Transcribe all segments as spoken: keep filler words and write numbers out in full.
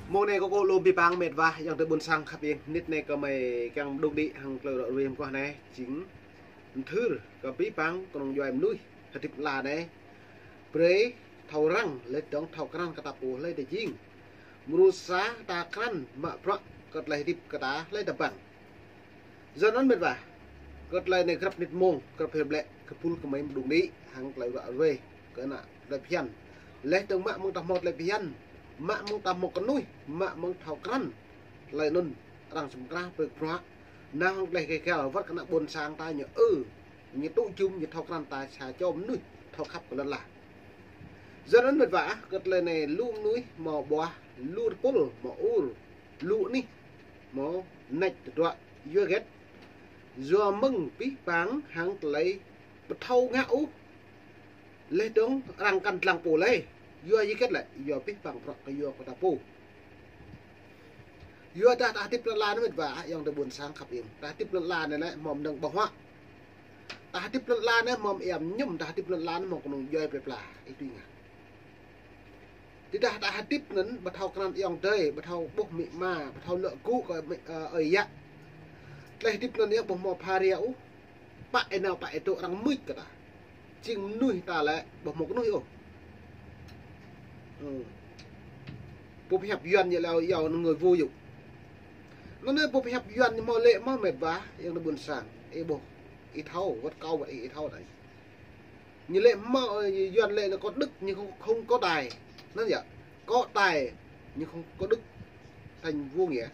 Mông anai kâo kơ lŏm abih bang met wa, ayŏng adơi ƀôn sang khăp ing. Nit anai kâo mơi kiăng đŭng đĭ hăng tơlơi ră ruai mơguah anai, jing mơthưr kơ abih bang kơnung djuai mơnuih hơdip lăn anai. Brơi thâo răng, laih dơ̆ng thâo krăn kơ ta pô hlơi ta jing. Mrô sa ta krăn mă bruă kơ tơlơi hơdip kơ ta hlơi ta băng. Yua anŭn met wa, kơ tơlơi anai grăp nit mông, grăp hiăp lĕ, kơpul kơ mơi mơđung đĭ hăng tơlơi ră ruai kơ ană tơlơi phiăn. Laih dơ̆ng mă mơ̆ng ta hmâo tơlơi phiăn, mă mơ̆ng ta hmâo kơnuih, mă mơ̆ng thâo krăn. Tơlơi anŭn arăng sum krah pơk bruă, nao hăng tơlơi gêh gal wơ̆t kơ ană ƀôn sang ta ñu ư, ñu tŭ jum, ñu thâo krăn ta sa čô mơnuih thâo khăp kơ lŏn ala. Yua anŭn met wa, kơ tơlơi anai lu mơnuih hmâo ƀuah, lu tơpul hmâo ur, lu anih hmâo nač tơdruă. Yua hơget? Yua mơ̆ng abih bang hăng tơlơi ƀu thâo ngă ôh. Laih dơ̆ng arăng kăn lăng pô lơi. Yua hơget lĕ? Yua abih bang bruă kơ yua kơ ta pô. Yua dah ta hơdip lŏn ala anai met wa, ayŏng adơi ƀôn sang khăp ing. Ta hơdip lŏn ala anai lĕ hmâo mơnơ̆ng ƀơ̆ng huă. Ta hơdip lŏn ala anai hmâo mơyăm mơñum, ta hơdip lŏn ala anai hmâo kơnung djuai plơi pla, ih tui ngă. Tơdah ta hơdip anŭn ƀu thâo krăn ayŏng adơi, ƀu thâo ƀuh amĭ ama, ƀu thâo luă gŭ kơ amĭ, ơ, ơi yă. Tơlơi hơdip anŭn yơh ƀu hmâo pha ria ôh. Pă ih nao pă ih dŏ arăng mưč kơ ta. Jing mơnuih ta lĕ ƀu hmâo kơnuih ôh. Ơ. Pô pơhiăp Yuan ñu lăi yua người vô dụng. Anŭn anai pô pơhiăp Yuan ñu hmâo lĕ mơ̆ met wa, ayŏng adơi ƀôn sang. Ih ƀuh, ih thâo, wơ̆t kâo wơ̆t ih, ih thâo anai. Ñu lĕ hmâo, ơ, Yuan lĕ anai có đức nhưng không, không có tài. Anŭn yơh, có tài nhưng không có đức thành vua nghĩa.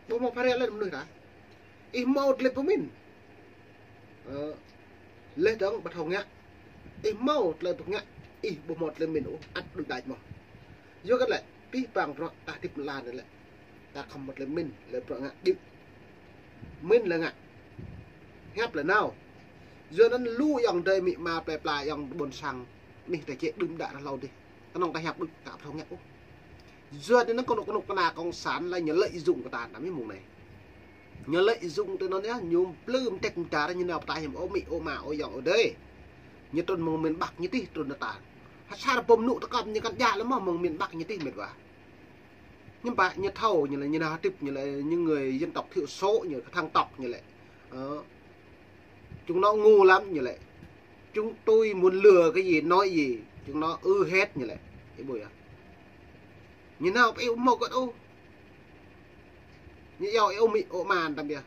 Ƀu hmâo pha ria lơi mơnuih ta. Ih hmâo tơlơi pơmĭn. Ơ, laih dơ̆ng ƀu thâo ngă. Ih hmâo tơlơi pơngă, ih ƀu hmâo tơlơi mĭn ôh, ăt đuaĭ đač mơ̆n. Yua hơget lĕ, abih bang bruă ta hơdip lăn anai lĕ, ta khŏm hmâo tơlơi mĭn, lĕ bruă ngă djơ̆. Mĭn lĕ ngă. Hiăp lĕ nao. Yua anŭn lu ayŏng adơi amĭ ama plơi pla ayŏng ƀôn sang anih ta jĕ đưm đă rơlâo dih. Kơnơ̆ng ta hiăp đôč ta ƀu thâo ngă ôh. Yua anŭn kơnuk kơnuk kơna cộng sản lĕ ñu lợi dụng kơ ta anăm mông anai. Ñu lợi dụng tui anŭn yơh, ñu plư mơdĕt mơdar ñu nao pơtă hiam ơ amĭ, ơ ama, ơ ayŏng, ơ adơi. Ñu trŭn mơ̆ng miền Bắc ñu tih trŭn ta. Hơsar bom nŭ tơkăm ñu kăn djă lơi mơ̆ mơ̆ng miền Bắc ñu tih met wa. Hiư̆m pă ñu thâo ñu lĕ, ñu nao hơdip ñu lĕ, những người dân tộc thiểu số ñu lĕ, kơthăng tộc ñu lĕ. Ơ. Chúng nó ngu lắm ñu lĕ. Chúng tôi muốn lừa cái gì nói gì, chúng nó ư hết ñu lĕ. Ih ƀuh yơh. Ñu nao pơ ih ƀu hmâo hơget ôh. Ñu iâu ih ơ amĭ ơ ama tăm biă.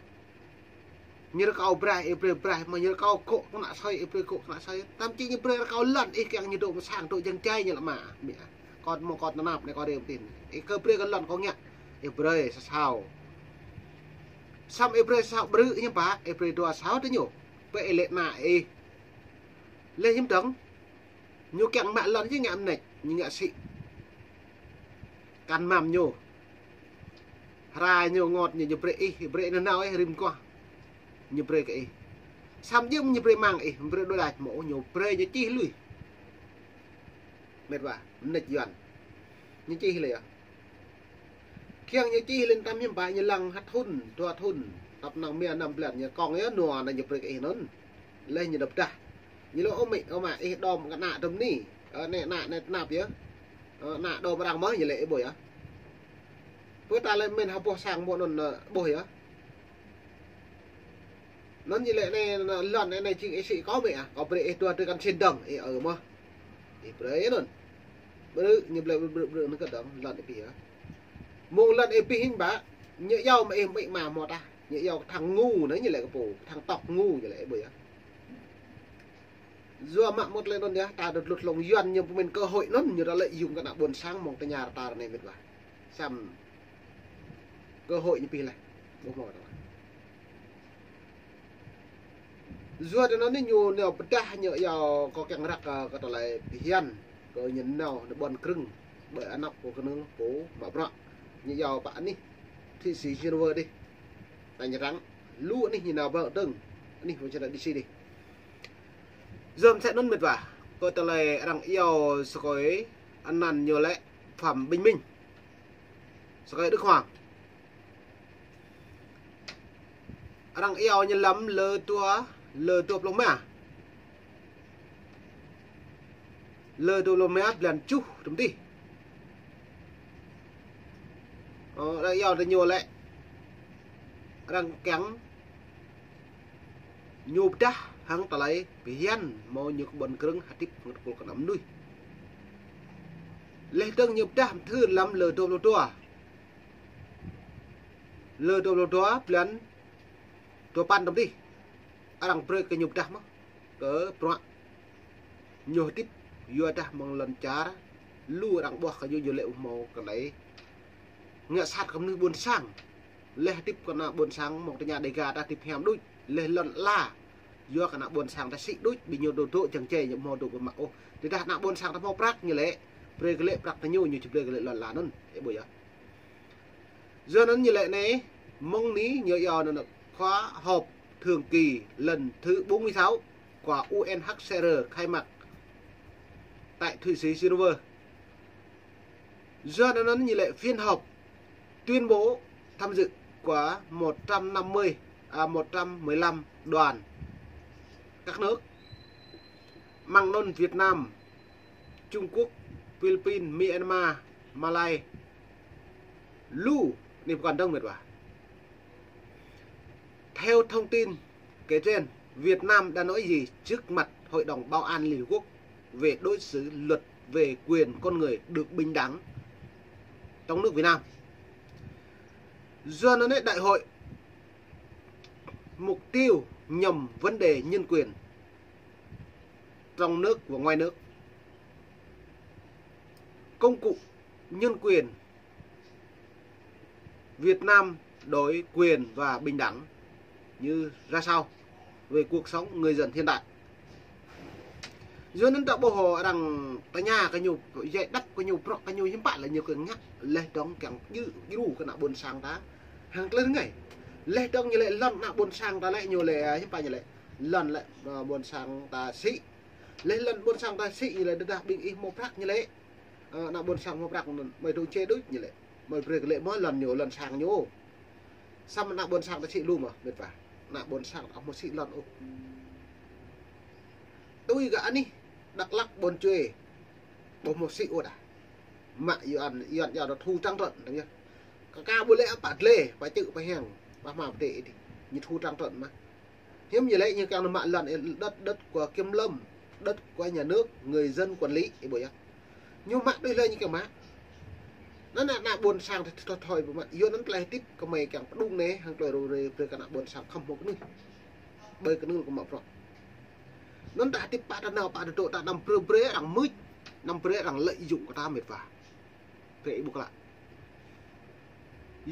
Ñu rơkâo braih, ih brơi braih, mơ̆ ñu rơkâo gŏ kơnă asơi, ih brơi gŏ kơnă asơi. Tăm či ñu brơi rơkâo lŏn ih kiăng ñu dŏ mơ̆ng sang, dŏ jăng jai ñu lăi mă, amĭ ah. Kâo hmâo kâo tơnap anai kâo rê pơtin. Ih kơ brơi kơ lŏn kâo ngă. Ih brơi sa sao. Samơ̆ ih brơi sa sao ƀrư̆ ñu pă, ih brơi dua sao tơ ñu. Pơ ih lĕ ană ih. Lĕ hiư̆m dơ̆ng. Ñu kiăng mă lŏn či ngă mơneč, ñu ngă sĭ. Kăn măm ñu. Hra ñu ngot ñu, ñu brơi ih, brơi nanao ih rĭm mơguah. Ñu brơi kơ ih. Samơ̆ jing ñu brơi mơ̆ng ih, brơi đuaĭ đač mơ̆, ñu brơi ñu čih lui. Met wa, mơneč Yuan. Ñu čih lui yơh. Kiăng ñu čih lui tăm hiư̆m pă ñu lăng ha thŭn, dua thŭn, tăp năng mia năm blan ñu kông yơh nua anai ñu brơi kơ ih anŭn. Laih ñu dŏ pơdah. Ñu lăi ơ amĭ, ơ ama, ih đom kơ ană tơm ni. Ơ, anai ană anai tơnap yơh. Ơ, ană đom arăng mơ̆ ñu lĕ ih ƀuh yơh. Pơ ta lĕ mĭn ha boh sang ƀuh anŭn, ơ, ƀuh yơh. Anŭn ñu lĕ anai, anai, lŏn anai jing ih sĭ kâo amĭ ah, kâo brơi ih dua drơi kăn sin dơ̆ng, ih ơ mơ̆. Ih brơi anŭn. Brơi, ñu brơi, brơi, brơi, brơi anŭn kơ dơ̆ng, lŏn ih pih ah. Mơ̆ng lŏn ih pih hiư̆m pă, ñu iâu mă ih amĭ ama hmâo tah. Ñu iâu kơthăng ngu anai ñu lĕ kơ pô, kơthăng tộc ngu ñu lĕ ih ƀuh yơh. Yua mă mơ̆ tơlơi anŭn yơh, ta dŏ tlŭt hlŏng Yuan ñu pơmĭn cơ hội anŭn, ñu ta lợi dụng kơ ană ƀôn sang mơ̆ng tơña ta anai met wa. Samơ̆ cơ hội ñu pih laih. Ƀu hmâo tơlơi. Yua tui anŭn ñu nao pơdah ñu iâu kâo kiăng răk kơ, kơ tơlơi phiăn, kơ ñu nao nao ƀuăn krơ̆ng ƀơi anăp pô kơnơ̆ng pô mă bruă. Ñu iâu pă anih, thị sĩ Geneva dih. Ta ñu răng, lu anih ñu nao ƀơi dơ̆ng, anih pô čơna đi si dih. Yua mơsĕ anŭn met wa, kơ tơlơi arăng iâu sơkơi anăn ñu lĕ Phạm Bình Minh. Sơkơi Đức Hoàng. Arăng iâu ñu lăm lơ dua, lơ dua pluh rơma. Lơ dua pluh rơma blan tơjuh tơm dih. Ơ, arăng iâu tơ ñu lĕ, arăng kiăng ñu pơdah hăng tơlơi phiăn hmâo ñu kơ ƀôn krơ̆ng hơdip hăng tơpul kơ ană mơnuih. Laih dơ̆ng ñu pơdah mơthưr lăm lơ dua pluh dua. Lơ dua pluh dua blan dua păn tơm dih. Arăng brơi kơ ñu pơdah mơ̆n kơ bruă ñu hơdip, yua dah mơ̆ng lŏn čar lu arăng ƀuah kơ ñu, ñu lĕ ƀu hmâo kơ anai. Ngă sat kơ mơnuih ƀôn sang. Laih hơdip kơ ană ƀôn sang mơ̆ng tơña Dêga ta hơdip hiam đôč. Laih lŏn ala. Yua kơ ană ƀôn sang ta sĭ đôč, ƀing ñu dŏ dŏ jăng jai ñu ƀu hmâo dŏ pơmă ôh. Tơdah ană ƀôn sang ta hmâo prăk ñu lĕ, brơi kơ lĕ prăk tơ ñu, ñu či brơi kơ lĕ lŏn ala anŭn. Ih ƀuh yơh. Yua anŭn ñu lĕ anai, mơ̆ng anai ñu iâu anŭn khóa họp thường kỳ lần thứ bốn mươi sáu của U N H C R khai mạc tại Thụy Sĩ, Geneva. Yua anŭn ñu lĕ phiên họp tuyên bố tham dự của một trăm năm mươi, à, một trăm mười lăm đoàn các nước, mơ̆ng anŭn Việt Nam, Trung Quốc, Philippines, Myanmar, Malai, lu anai pơkŏn dơ̆ng mĕt wa. Theo thông tin kể trên, Việt Nam đã nói gì trước mặt Hội đồng Bảo an Liên Hợp Quốc về đối xử luật, về quyền con người được bình đẳng trong nước Việt Nam. Yua anŭn anai đại hội mục tiêu nhằm vấn đề nhân quyền trong nước và ngoài nước. Công cụ nhân quyền Việt Nam đối quyền và bình đẳng như ra sao về cuộc sống người dân hiện tại. Yua anŭn ta ƀuh arăng tơña kơ ñu, giải đáp kơ ñu, prŏk kơ ñu, hiư̆m pă lĕ ñu kiăng ngă, laih dơ̆ng kiăng djru, djru kơ ană ƀôn sang ta hăng tơlơi rơngai. Laih dơ̆ng ñu lĕ lŏn ană ƀôn sang ta lĕ ñu lĕ, hiư̆m pă ñu lĕ, lŏn lĕ, ơ, ƀôn sang ta sĭ. Laih lŏn ƀôn sang ta sĭ ñu lĕ, tơdah ƀing ih hmâo prăk ñu lĕ, ơ, ană ƀôn sang hmâo prăk anŭn, mơi dŏ čê đôč ñu lĕ, mơi brơi kơ lĕ mơ̆ lŏn ñu, lŏn sang ñu. Samơ̆ ană ƀôn sang ta sĭ lu mơ̆ mĕt wa. Ană ƀôn sang ta ƀu hmâo sĭ lŏn ôh. Tui gah anih Dak Lak, Bon Chuê, ƀu hmâo sĭ ôh dah. Mă Yuan, Yuan iâu dah thu trắng trợn, dơ̆ng yơh. Kơ ka ƀu lĕ pă dlê, pă čư̆, pă hiăng, pă hmua pơdê ih dih. Ñu thu trắng trợn mơ̆n. Hiư̆m ñu lĕ ñu kiăng nao mă lŏn, đất, đất của kiểm lâm, đất của nhà nước, người dân quản lý, ih ƀuh yơh. Ñu mă tui hlơi ñu kiăng mă. Anŭn ană, ană ƀôn sang thoi, thoi, thoi pơmă. Yua anŭn tơlơi hơdip kơmơi kiăng pơđung anai, hăng tơlơi rô rê brơi kơ ană ƀôn sang khŏm hmâo kơnuih. Ƀơi kơnưl kơ mă prŏk. Anŭn ta hơdip pă ta nao, pă ta dŏ, ta anăm brơi brơi arăng mưč, anăm brơi arăng lợi dụng kơ ta mĕt wa. Brơi ih ƀuh klă.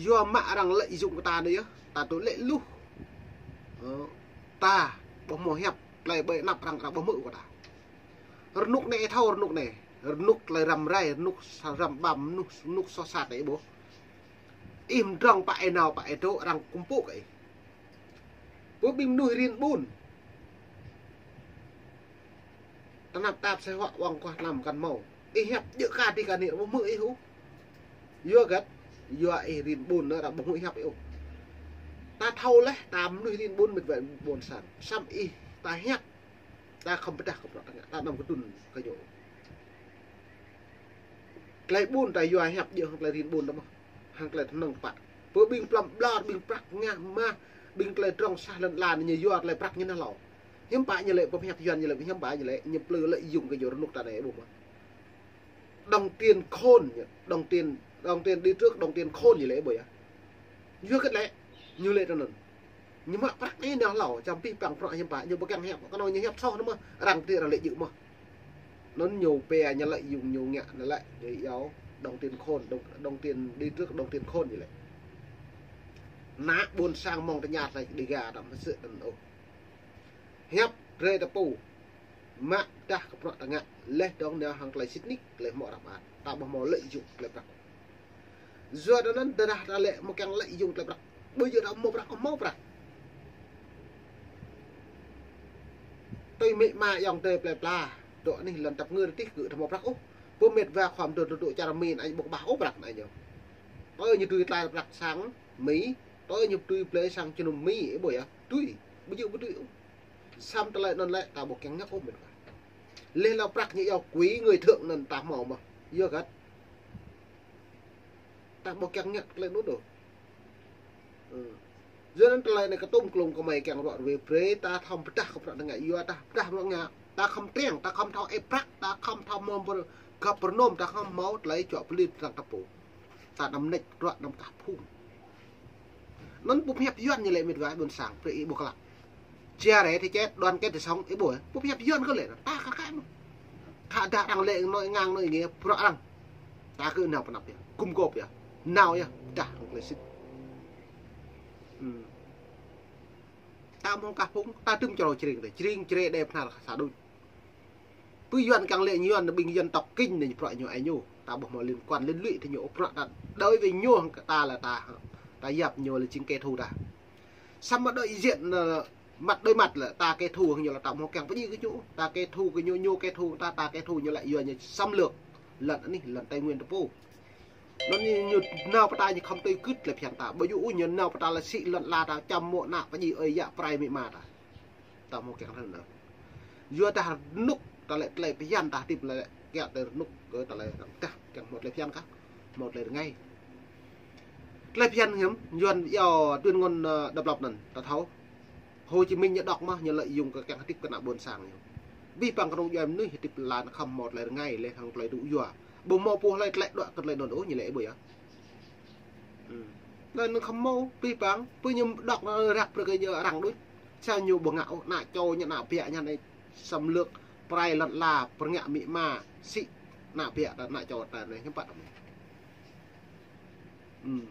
Yua mă arăng lợi dụng kơ ta anai yơh, ta dŏ lĕ luh. Ơ, ta ƀu hmâo hiăp, tơlơi ƀơi anăp arăng, arăng ƀu hmư̆ kơ ta. Rơnŭk anai thâo, rơnŭk anai. Rơnŭk tơlơi răm rai, rơnŭk sa-, răm ƀăm, rơnŭk, rơnŭk soh sat anai ih ƀuh. Ih mdrŏng pă ih nao, pă ih dŏ, arăng kơkuh kơ ih. Pơ ƀing mơnuih rin ƀun. Tơnap tap sĕ huă wăng kuah tlam kăn hmâo. Ih hiăp djơ̆ ka dih ka anai ƀu hmư̆ ih ôh. Yua hơget, yua ih rin ƀun anŭn arăng ƀu hmư̆ hiăp ih ôh. Ta thâo laih, ta mơnuih rin ƀun mĕt wa ƀôn sang. Samơ̆ ih, ta hiăp, ta khŏm pơdah kơ bruă ta ngă, ta anăm kơdŭn kơ ñu. Tơlơi ƀun ta yua hiăp djơ̆ hăng tơlơi rin ƀun ta mơ̆n. Hăng tơlơi tơnăng pă. Pơ ƀing plŏm ƀlŏr, ƀing prăk ngă mah, ƀing tơlơi drŏng sah lŏn ala anai ñu yua tơlơi prăk ñu nao hlâo. Hiư̆m pă ñu lĕ, pơhiăp Yuan ñu lĕ, hiư̆m pă ñu lĕ, ñu plư lợi dụng kơ ñu rơnŭk ta anai ƀuh mơ̆n. Đồng tiền khôn, đồng tiền, đồng tiền đi trước, đồng tiền khôn ñu lĕ ƀuh yơh. Yua hơget lĕ, ñu lĕ tui anŭn. Ñu mă prăk anai nao hlâo, čăm pih păng prăk hiư̆m pă, ñu ƀu kiăng hiăp, kơnơ̆ng ñu hiăp soh anŭn mơ̆n, arăng tĭ arăng lợi dụng mơ̆n. Anŭn ñu pia ñu lợi dụng ñu ngă anŭn lĕ, ñu iâu đồng tiền khôn, đồng, đồng tiền đi trước, đồng tiền khôn ñu lĕ. Ană ƀôn sang mơ̆ng tơña tơlơi Dêga ta mơsĕ anŭn ôh. Hiăp brơi ta pô. Mă pơdah kơ bruă ta ngă, laih dơ̆ng nao hăng tơlơi sĭt nik, tơlơi hmâo răp ăt. Ta ƀu hmâo lợi dụng tơlơi prăk. Yua anŭn tơdah ta lĕ hmâo kiăng lợi dụng tơlơi prăk. Ƀu djơ̆ ta hmâo prăk, hmâo prăk. Tui amĭ ama ayŏng adơi plơi pla, dŏ anih lŏn tăp ngơr tih kơ ta hmâo prăk ôh. Pơ mĕt wa khŏm dŏ, dŏ, dŏ čar Mi anai ƀu kơƀah ôh prăk anai ñu. Tui ñu tui tơlơi prăk sang Mi, tui ñu tui blơi sang jơnum Mi, ih ƀuh yơh. Tui, ƀu djơ̆ ƀu tui ôh. Samơ̆ tơlơi anŭn lĕ ta ƀu kiăng ngă ôh mĕt wa. Laih lơ prăk ñu iâu quỹ người thượng anŭn ta hmâo mơ̆n. Yua hơget. Ta ƀu kiăng ngă tơlơi anŭn ôh. Ơ. Yua anŭn tơlơi anai kơtum klung kơmơi kiăng ruă ruê brơi, ta thâo pơdah kơ bruă anai ngă, yua ta pơdah bruă ngă, ta khŏm triăng, ta khŏm thâo ĕp prăk, ta khŏm thâo mơ̆ pơr-, găp pơrơnôm, ta khŏm hmâo tơlơi čuă pơlĭt tơdang ta pô. Ta anăm nĕč ruă anăm kah phung. Anŭn ƀu pơhiăp Yuan ñu lĕ mĕt wa ƀôn sang, brơi ih ƀuh klă. Chia rẽ thì chết, đoàn kết thì sống, ih ƀuh, ƀu pơhiăp Yuan kơ lĕ, ta kơ kaĭ mơ̆n. Khă dah arăng lĕ anŭn ngang anŭn ngă, bruă arăng. Ta kơ nao pơanăp yơh, gum gôp yơh, nao yơh, dah arăng tơlơi sĭt. Hmm. Ta mơ̆ng kah phung, ta tŭm črâo čring tơ, čring črê đe phnar sa đôč. Pơ Yuan kiăng lĕ Yuan, ƀing Yuan tộc Kinh anai bruă ñu ai ñu. Ta ƀuh mơ̆ liên quan liên lụy tơ ñu, bruă ta đối với ñu hăng ta là ta, ta yap ñu là chính kẻ thù ta. Samơ̆ đối diện, ờ, mặt đối mặt là ta kẻ thù hăng ñu, là ta mơ̆ kiăng pơjing kơ ñu, ta kẻ thù kơ ñu, ñu kẻ thù ta, ta kẻ thù ñu lĕ yua ñu xâm lược lŏn anih, lŏn Tây Nguyên ta pô. Anŭn ñu, ñu nao pơ ta ñu khŏm tui gưt tơlơi phiăn ta. Ƀu djơ̆ ôh ñu nao pơ ta lĕ sĭ lŏn la ta čăm mô̆ ană pơjing ơi yă prai amĭ ama ta. Ta mơ̆ kiăng rơnŭk. Yua dah rơnŭk ta lĕ tơlơi phiăn ta hơdip lĕ kiăng tơlơi rơnŭk kơ ta lĕ răng dah kiăng hmâo tơlơi phiăn kah. Hmâo tơlơi rơngai. Tơlơi phiăn hiam, Yuan yua tuyên ngôn, ơ, độc lập anŭn, ta thâo. Hồ Chí Minh ñu đŏk mơ̆, ñu lợi dụng kơ kiăng hơdip kơ ană ƀôn sang ñu. Abih bang kơnung djuai mơnuih hơdip lăn khŏm hmâo tơlơi rơngai, lĕ hăng tơlơi tŭ yua. Ƀu hmâo pô hlơi tơlơi đuaĭ kơ tơlơi anŭn ôh, ñu lĕ ih ƀuh yơh. Hmm. Anŭn khŏm hmâo, abih bang, pơ ñu đŏk, ơ, răk brơi kơ ñu arăng đôč. Sa ñu ƀu ngă ôh, ană čô ñu, ană biă ñu anai xâm lược, prai lŏn la, pơrơngiă amĭ ama, sĭ, ană biă ta, ană čô ta anai, hiư̆m pă ta mơ̆n. Hmm.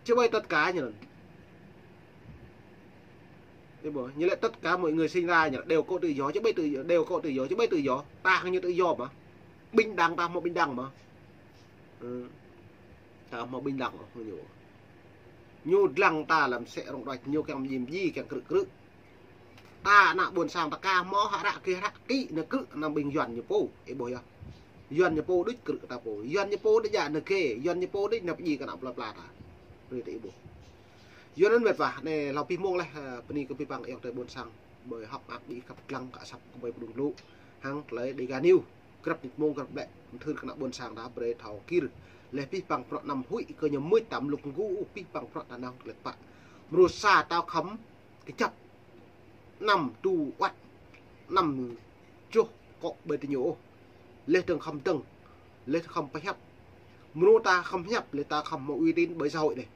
Chứ ƀai tất cả ñu anŭn. Ih ƀuh, ñu lĕ tất cả mọi người sinh ra ñu lĕ đều có tự do, chứ ƀai tự do, đều có tự do, chứ ƀai tự do. Ta hăng ñu tự do mơ̆. Bình đẳng ta hmâo bình đẳng mơ̆. Ừ. Ta hmâo bình đẳng mơ̆, ñu. Ñu dlăng ta lăm sĕ rŏng đuač, ñu kiăng mjim ji, kiăng krư̆ krư̆. Ta ană ƀôn sang ta ka hmâo hă ră kơ hă ră kĭ nao krư̆ ană ƀing Yuan ñu pô, ih ƀuh yơh. Yuan ñu pô đôč krư̆ ta pô. Yuan ñu pô đôč djă nao kê, Yuan ñu pô đôč nao pơjing kơ ană plơi pla ta. Brơi ta ih ƀuh. Yua anŭn mĕt wa, anai hlâo abih mông laih, ơ, bơni kơ abih bang ayŏng adơi ƀôn sang. Ƀơi hŏk mơak ƀing ih kăp dlăng kơ asăp kơ ƀai pơdŏng lu. Hăng tơlơi Dega News. Grăp anai mông grăp ƀlĕ, mơthưr kơ ană ƀôn sang ta brơi thâo kir. Laih abih bang bruă anăm huĭ kơ ñu mưč ta mlŭk mgu, abih bang bruă ta nao tơlơi pă. Mrô sa ta khŏm kơjăp. Anăm tŭ wăt, anăm čuh kŏ ƀơi tơñu ôh. Laih dơ̆ng khŏm dơ̆ng, laih khŏm pơhiăp. Mrô ta khŏm hiăp, laih ta khŏm hmâo uy tín ƀơi xã hội anai.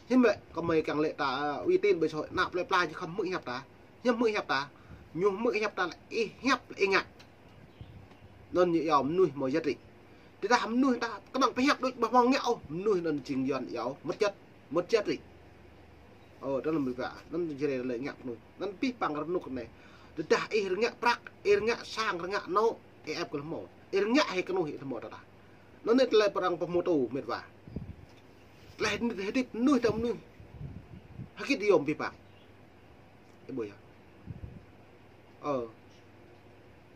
Hiư̆m lĕ, kơmơi kiăng lĕ ta, ơ, uy tín ƀơi xã hội, ană plơi pla ñu khŏm hmư̆ hiăp ta. Hiư̆m hmư̆ hiăp ta? Ñu hmư̆ hiăp ta lĕ ih hiăp lĕ ih ngă. Anŭn ñu iâu mơnuih hmâo giá trị. Tơdah mơnuih ta kơnơ̆ng pơhiăp đôč ƀu hmâo ngă ôh, mơnuih anŭn jing Yuan iâu mất chất, mất giá trị. Ơ, anŭn mơ̆ ƀă, anŭn jrê lĕ ngă mơnuih. Anŭn abih bang rơnŭk anai. Tơdah ih rơngiă prăk, ih rơngiă sang, rơngiă anŏ, ih ĕp kơ lĕ hmâo. Ih rơngiă hĭ kơnuih ih lĕ hmâo tơdah. Anŭn anai tơlơi pơrăng pơhmutu mĕt wa. Tơlơi hơdip mơnuih ta mơnuih. Hơget yôm abih bang. Ih ƀuh yơh. Ơ.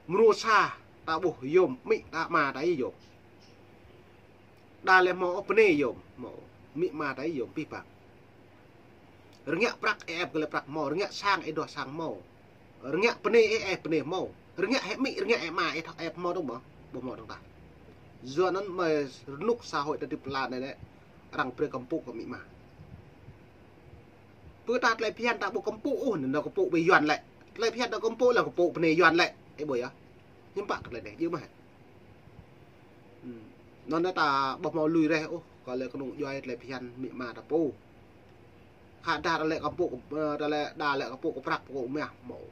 Mrô sa ta ƀuh yôm amĭ ta ama ta ih yôm. Đa lĕ hmâo bơnai yôm, hmâo amĭ ama ta ih yôm abih bang. Rơngiă prăk ih ĕp kơ lĕ prăk hmâo, rơngiă sang ih duah sang hmâo. Rơngiă bơnai ih ĕp bơnai hmâo. Rơngiă hĭ amĭ, rơngiă hĭ ama ih thâo ĕp hmâo dơ̆ng mơ̆, ƀu hmâo dơ̆ng tah. Yua anŭn mơi rơnŭk xã hội ta hơdip lăn anai lĕ, arăng brơi kơmpŭ kơ amĭ ama. Pơ ta tơlơi phiăn ta ƀu kơmpŭ ôh, anŭn kơmpŭ ƀơi Yuan lĕ. Tơlơi phiăn ta kơmpŭ lĕ kơmpŭ bơnai Yuan lĕ. Ih ƀuh yơh. Hiư̆m pă tơlơi anai, djơ̆ mơ̆. Hmm. Anŭn ta ƀu hmâo lui reh ôh, kơ lĕ kơnung djuai tơlơi phiăn amĭ ama ta pô. Khă dah ta lĕ kơmpŭ, ơ, ta lĕ, đa lĕ kơmpŭ kơ prăk pơkŏ mah hmâo.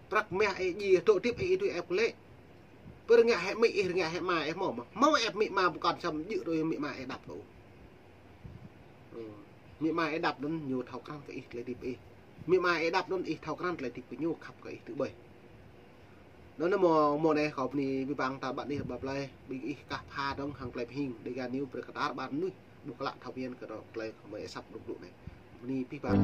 Prăk mah ih ji, dŏ hơdip ih tui ĕp kơ lĕ. Pơ rơngiă hĭ amĭ ih, rơngiă hĭ ama ih hmâo mơ̆. Hmâo ĕp amĭ ama pơkŏn samơ̆ djơ̆ tui amĭ ama ih đăp kơ. Ơ. Amĭ ama ih đăp anŭn ñu thâo krăn kơ ih tơlơi hơdip ih. Amĭ ama ih đăp anŭn ih thâo krăn tơlơi hơdip kơ ñu khăp kơ ih tơ̆ ƀơi. Anŭn mơ̆, mơ̆ng anai kâo bơni abih bang ta ƀă anih ƀă plơi, ƀing ih kah pha dơ̆ng hăng tơlơi pơhing, Dega News brơi kơ tar ƀar mơnuih, ƀuh klă thâo mĭn kơ tơlơi kơ mơi asăp rŭk rŭk anai. Bơni abih bang.